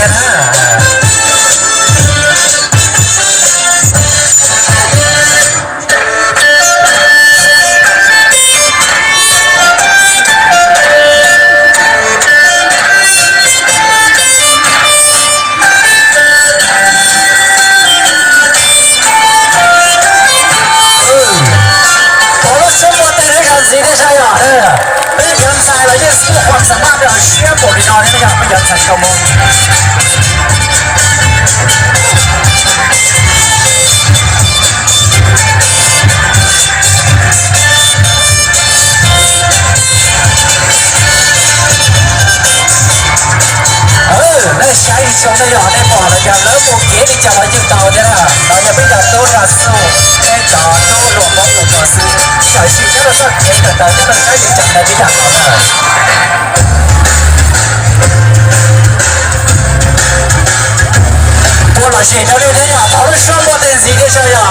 Thaum lub suab muaj tej lub zog ntxiv thiab saib yog peb cov ntxhais los yeej kuj qhuas xam maj rau siab npaum li no thiab yog peb cov ntxhais tshaj Hmoob. Nej saib xyoo no yog nej pom los yog lawv mus kev li cas los yeej tau thiab na. Los yog peb cov tub Hmoob xwb, peb cov tub hluas Hmoob mus txog xwb, tsis txhob sim nyob rau txoj kev tawm tawm nyob rau sab yeej tseem ntawd peb yam no na. Ua lom zem rau nej thiab yog thaum lub suab muaj tej ntxiv thiab saib yog.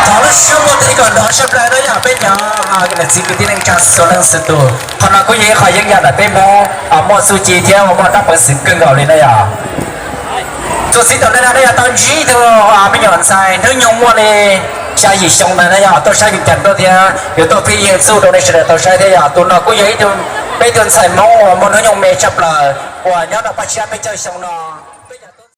Thaum lub suab muaj tej kom nrov tshaj plaws na yog peb cov niam txiv kwv tij neej tsa txhua leej txhua tus. Qhov no kuj yog ib qho yeeb yam ntawm peb Hmoob muaj txuj ci thiab muaj dab peev xwm kawg nkaus li na yog. Txuas ntxiv tom ntej no nej yuav tau ntsib ib tug me nyuam ntxhais hnub nyoog muaj li xya yim xyoo ntawd na yog tuaj saib vij cas tuaj thiab yuav tuaj pheej yeeg txuj rau nej sawv daws tau saib thiab yog tus no kuj yog ib tug, peb tug ntxhais Hmoob uas muaj hnub nyoog me tshaj plaws uas nyob rau paj tshiab peb caug xyoo no.